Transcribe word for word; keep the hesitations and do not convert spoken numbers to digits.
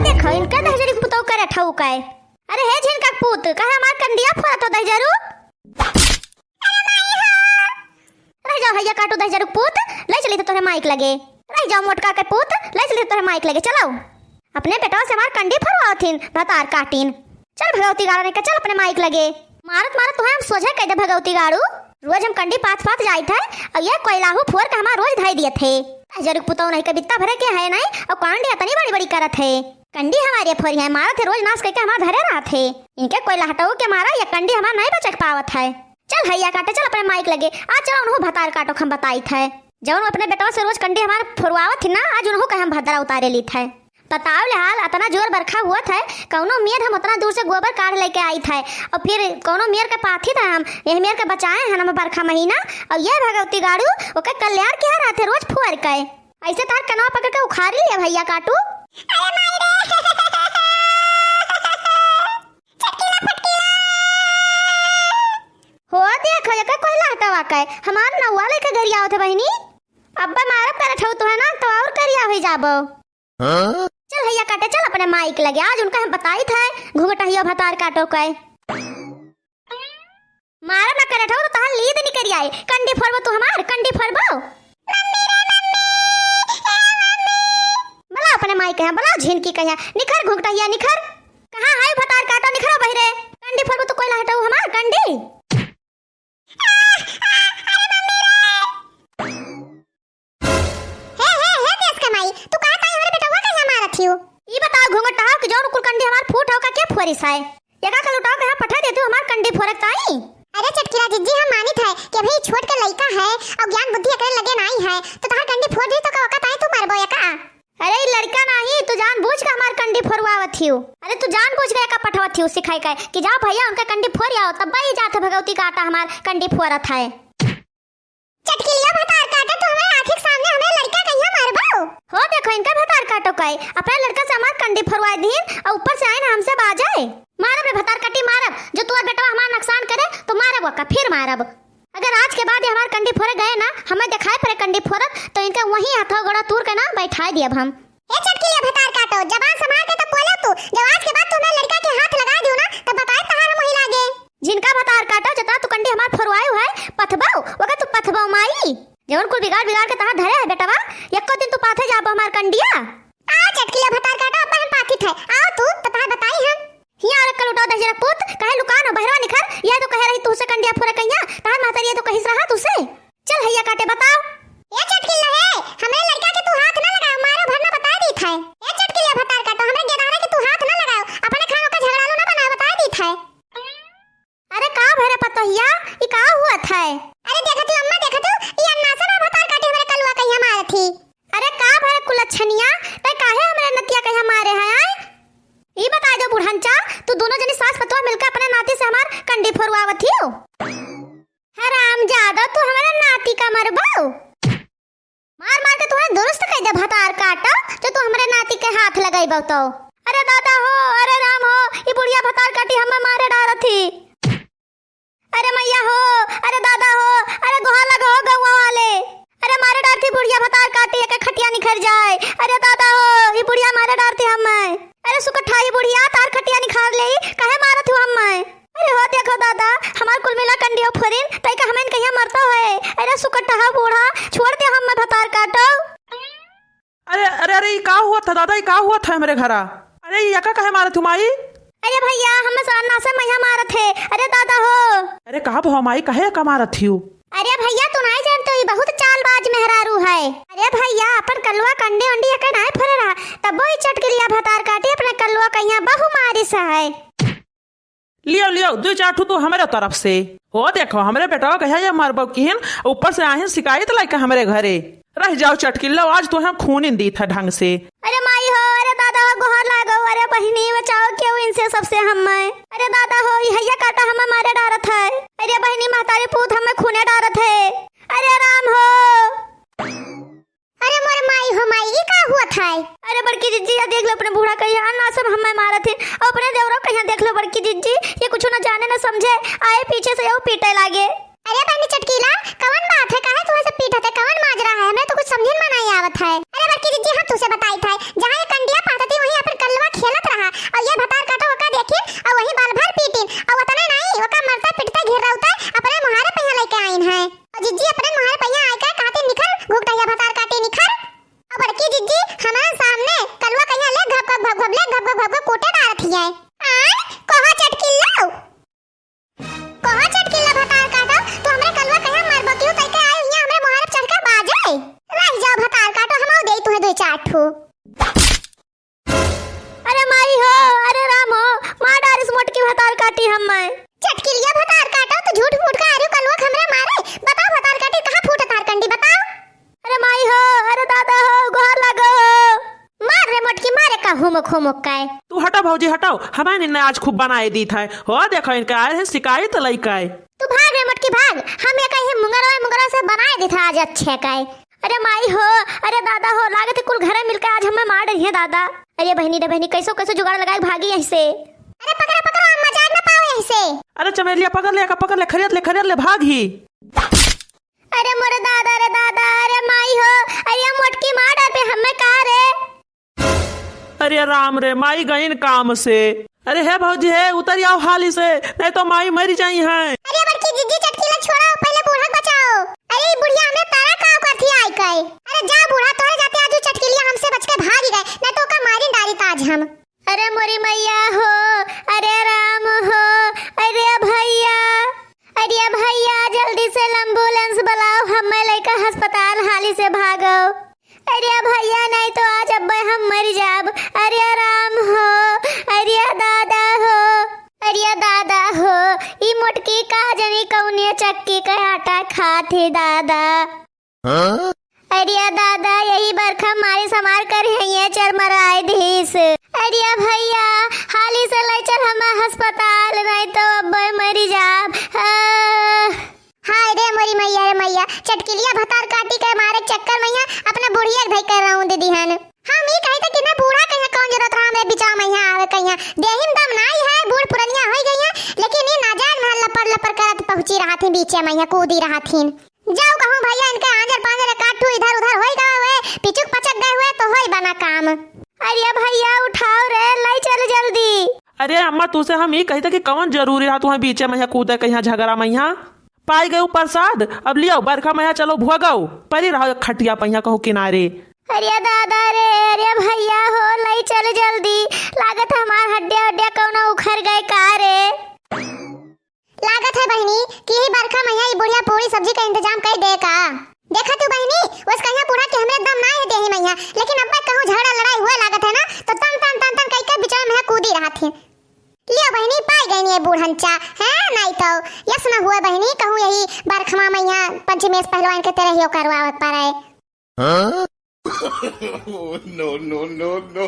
देखो, इनका दहिजरू के पुतौ करे ठौकाए। अरे हे झिनका के पूत, काहे हमार कंडिया फोरत हो दहिजरू? रहि जाओ भैया काटो दहिजरू के पूत, लइ चली तो तोहरे माई के लगे। रहि जाओ मोटका के पूत, लइ चली तो तोहरे माई के लगे, चलो। अपने बेटवा से हमार कंडी फोरवावत हिन, भतार काटिन। चल भगवती गाड़ा नहीं के, चल अपने माई के लगे। मारत मारत तुहे हम सोझे कइ दे भगवती गाड़ू। रोज हम कंडी पाथ पाथ जाइत है, अउ ये कोइलाहू फोर के हमार रोज धइ दियत है। दहिजरू के पुतौ नहीं के बित्ता भरे के है नहीं, अउ कांड इतनी बड़ी बड़ी करत है। कंडी हमार ये फोरी है, मारत है रोज नास कइके हमार धरे रहत है। इनके कोइलाहटऊ के मारा ये कंडी हमार नहीं बचक पावत है। चल भैया काटे, चल अपने माई के लगे। आ चलो उनहू भतार काटो के हम बताइत है। जउन अपने बेटवा से रोज कंडी हमार फोरवावत ही ना, आज उनहू के हम भद्रा उतारे लीत है। बताओ ले हाल, अतना जोर बरखा हुअत है, कउनो मेर हम उतना दूर से गोबर काढ़ लइके आइत है, अउ फिर कउनो मेर के पाथित है हम, यही मेर के बचाए हैं हम बरखा महीना, अउ ये भगवती गाड़ू ओके कल्याण के रहत है रोज फुअर के। अइसे तार कनवा पकड़ के उखारी लिया भैया काटू। अरे माई रे। चटकीला फटकीला। हो देखो, एकर कोइलाहटवा के, हमार नौआ लइके गरियावत है बहिनी। अब्बे मारब करे ठऊ तो है ना, तो और करिया होइ जाबो। हाँ? चल भैया काटे, चल अपने माई के लगे, आज उनका हम बताइत है, घुघटहिया भतार काटो के। मारा ना करे ठऊ, तो तहार लीद निकरि आई। कंडी फोरबो तू हमार, कंडी फोरबो। मम्मी रे मम्मी, ए मम्मी। बुलाओ अपने माई के यहाँ, बुलाओ झिनकी के यहाँ। निखर घुघटहिया, निखर। कहाँ है भतार काटो, निखरो बहिरे। कंडी फोरबो तू कोइलाहटऊ हमार, कंडी। आ, आ, अरे मम्मी रे। हे, हे, हे देश के माई, तू कहा ताई हमरे बेटवा के यहाँ मारत हियो? ई बताओ घुंघटहा कि जौन कुल कंडी हमार फूट हो का के फोरिस है? एका कलुटाओ के यहाँ पठा देती हूँ हमार कंडी फोरक ताई। अरे चटकीला जिज्जी, हम मानित है कि अभी छोट के लइका है और ज्ञान बुद्धि एकरे लगे नाई है, तो तहार कंडी फोर दी तो का ओका ताई तू मरबो एका? अरे ई लड़का नाही, तू जानबूझ के हमार कंडी फोरवावत हियो। अरे तू जानबूझ के एका पठवत हियो सिखाई का कि जा भैया उनका कंडी फोर आओ, तब ई जात है भगवती काटा हमार कंडी फोरत है। चटकिलिया भतार काटा, तू हमरे आँखी के सामने हमरे लड़का कहिया मारबो? हो देखो इनका भतार काटो काई, अपने लड़का से हमार कंडी फरवाए दीन और ऊपर से आइन हमसे बाजे। मारब रे भतार काटी मारब, जो तोर बेटवा हमार नुकसान करे तो मारब ओका, फिर मारब। अगर आज के बाद ये हमार कंडी फोरे गए ना, हमें दिखाए पड़े कंडी फोरत, तो इनका वहीं हाथों गोड़ा तूर के ना बैठाए दियब हम। ए चटकिलिया भतार काटो, जबान संभार के तब बोलो तू। जब आज के बाद तू हमरे लड़का के हाथ लगा दियो ना, तब बताए तहार हम वही लागे। जिनका भतार काटो, जतना तू कंडी हमार फोरवायु है, पथबो, वका तू पथबो माई। जवन कुल बिगाड़ बिगाड़ के तहार धरे है बेटवा, यक्को दिन तू पाथे जाबो हमार कंडिया। आओ चटकिलिया भतार काटो, अब हम पाथित है। आओ तू, तो तहार बताई हम। हिया अरे कलुटाओ दहिजरा पूत, काहे लुकान हो, बहरवा निखर, यह तो कहे रही तू से कंडिया फोरे कहिया, तहार महतारी ये तो कहिस रहा तू से। चल हैया काटे बताओ। ए चटकिल्ला हे, हमरे लड़का के तू हाथ ना लगाओ, मारो भरना बता दीत है। ए चटकिल्ला भतार काटो, हमरे गेदहरा के तू हाथ ना लगाओ, अपने खाओ का झगड़ालू ना बनाओ, बता दीत है। अरे का भरे पतोहिया, ई का हुआ था? अरे देखत हूँ अम्मा, देखत हूँ, ई अन्नासा ना भतार काटी हमरे कलुआ कहिया मारत ही। अरे का भरे कुलच्छनिया, तै काहे हमरे नतिया कहिया मारे है आय? ई बता दो बुढ़नचा, तू दोनों जनी सास पतोह मिलके अपने नाती से हमार कंडी फोरवावत हियो। हरामजादा, तू हमरे नाती का मरबो? मार मार के तुहे दुरुस्त कइ दे भतार काटो, जो तू हमरे नाती के हाथ लगइबो तो। अरे दादा हो, अरे राम हो, ई बुढ़िया भतार काटी हमें मारे डारत ही। अरे मैया हो, अरे दादा हो, अरे गोहा लगा हो गौवा वाले। अरे मारे डारती बुढ़िया भतार काटी, एके खटिया निखर जाए। अरे दादा हो, ई बुढ़िया मारे डारती हमें। अरे सुकट्ठा ई बुढ़िया तार खटिया निखार लेई, काहे मारत हो हमें? अरे हो देखो दादा, हमार कुल मिला कंडियो फोरिन, तई का हमें कहिया मरता है। अरे सुकट्ठा बूढ़ा, छोड़ दे हमें भतार काटो। अरे, अरे, अरे, ई का हुआ था दादा, ई का हुआ था हमरे घरा? अरे, ई एका काहे मारत हूँ माई? अरे भैया, हमें साला नासा मैया मारत है। अरे दादा हो। अरे का भवा माई, काहे एका मारत हियो? अरे भैया, तू नाई जानते, ई बहुत चालबाज मेहरारू है। अरे भैया, अपन कलुआ कंडी उंडी एके नाई फरे रहा, तब्बो ई चटकिलिया भतार काटी अपने कलुआ कहिया बहु मारिस है। लियो, लियो, दुई चार ठू तू हमरे तरफ से। हो देखो, हमरे बेटवा कहिया ये मरबो किहिन, ऊपर से आहिन शिकायत लइके हमरे घरे। रहि जाओ चटकिल्लो, आज तो हम खूनिन दीत है ढंग से। अरे माई हो, अरे दादा हो, गोहार लागो, अरे बहिनी बचाओ, केहू इनसे सबसे हमें। अरे दादा हो, ई हैया काटा हमें मारे डारत है। अरे बहिनी महतारी पूत हमें खूने डारत है। अरे राम हो। अरे मोर माई हो माई, ई का हुआ था? अरे बड़की जिज्जी, या देख लो अपने बूढ़ा कहिया, ना सब हमें मारत है। और अपने देवरो कहिया देख लो बड़की जिज्जी, ये कुछ ना जाने ना समझे, आए पीछे से यहू पीटे लागे। अरे बहनी चटकीला, कवन बात है? काहे तुहे सब पीटत है? कवन माजरा है? हमें तो कुछ समझे में नहीं आवत है। अरे बड़की जिज्जी, हम तुसे बताई था, जहाँ ये कंडिया पाथत ही वहीं अपन कलवा हमारे सामने कलुआ कहिया ले घप घप घप घप ले घप घप घप घप कूटे डारत हिया। आय, कहा चटकिल्लो, कहा चटकिल्लो भतार काटो, तू हमरे कलुआ कहिया मारबो क्यों तई के आए हिया हमरे मुहारे चढ़ के बाजे। रह जाओ भतार काटो, हम दे तुहे दो चार ठो। अरे माई हो, अरे राम हो, मार डारिस मोटकी भतार काटी हम्मे। चटकिलिया भतार काटो, तो झूठ मूठ का आरियो कलुआ हमरे मारे। बताओ भतार काटी, कहाँ फूटत तार कंडी, बताओ। अरे माई हो, अरे दादा हो, गोहार लागो हो। मार रे मोटकी, मारे का हुमुक हुमुक का है। तू हटो भौजी, हटो, हमारे ने आज खूब बनाए दी था। हो देखो इनका आए हैं शिकायत लइका है। तू भाग रे मोटकी भाग, हम ये कहीं मुंगरवा मुंगरवा से बनाए दी था आज अच्छे का है। अरे माई हो, अरे दादा हो, लागत है कुल घरे मिलके आज हमें मार डरिहे दादा। अरे बहिनी रे बहिनी, कैसो कैसो जुगाड़ लगाए भागी यहीं से। अरे पकड़ा पकड़ा, अम्मा जाए ना पाओ यहीं से। अरे चमेलिया पकड़ ले, का पकड़ ले, खरीद ले, खरीद ले, भाग ही। अरे मोरे दादा रे दादा, अरे माई हो, अरे ये मोटकी मार डार पे हमें का रे। अरे राम रे, माई गईन काम से। अरे हे भौजी हे, उतर आओ हाली से, नहीं तो माई मरी जाई हैं। अरे बड़की जिज्जी चटकिला छोड़ा, पहले बूढ़ा के बचाओ। अरे ई बुढ़िया हमरे तारा का करती आई कई। अरे जा बूढ़ा, तोरे जाते आज चटकिलिया हमसे बच के भागी गए, नहीं तो ओका मारी डारी ताज हम। अरे मोरी मैया हो, अरे राम हो, अरे भैया, अरे भैया जल्दी से एम्बुलेंस बुलाओ, हमें लेकर अस्पताल हाली से भागो। अरे भैया नहीं तो आज अब्बे हम मर जाब। अरे राम हो, अरे दादा हो, अरे दादा हो, ई मोटकी का जनी कौनिया चक्की का आटा खात है दादा। हाँ? अरे दादा, यही बरखा मारे समार कर है ये चरमराए धीस। अरे भैया, हाली से ले चल हम अस्पताल, नहीं तो अब मरी जाब। आह। हाय रे मोरी मैया रे मैया, चटकिलिया भतार काटी के मारे चक्कर में यहाँ अपना बुढ़िया के धई कर रहूं दीदी हन। हम ई कही थे कि ना बूढ़ा कहिया कौन जरूरत रहा हमरे बिचाव में यहाँ आवे कहिया। देही में दम नाई है, बूढ़ पुरनिया होई गई है, लेकिन ई ना जान में लपर लपर करत पहुँची रहत ही बीचे में यहाँ कूदी रहत ही। जाओ कहूँ भैया, इनके आंजर पांजर एक आध ठू इधर उधर होई गए हुए, पिचुक पचक गए हुए तो होई बना काम। अरे भैया उठाओ रे, लाई चल जल्दी। अरे अम्मा, तू से हम ई कही था कि कौन जरूरी रहा तुम्हें बीचे में यहाँ कूदे के यहाँ झगड़ा में यहाँ। पाई गए प्रसाद, अब लियो बरखा में यहाँ चलो भोगो, परी रहो एक खटिया पे यहाँ कहूँ किनारे। अरे दादा रे, अरे भैया हो, लाई चल जल्दी, लागत हमार हड्डिया हड्डिया कौनो उखड़ गए का रे। लागत है बहिनी कि यही बरखा में यहाँ ई बुढ़िया पूरी सब्जी का इंतजाम कर दे का। देखा तू बहिनी, उस कहिया बूढ़ा के हमरे दम ना है देही में यहाँ, लेकिन अब कहूँ झगड़ा लड़ाई हुआ लागत है ना, तो तन तन तन तन कई के बिचार में कूदी रहत है। लियो बहिनी, पाई गई ये बूढ़न चा, हैं? नहीं तो यस ना हुए बहिनी, कहूँ यही बरखमा में यहाँ पंचमेश पहलवान के तरह ही करवावे पड़े। हाँ? No, no, no, no।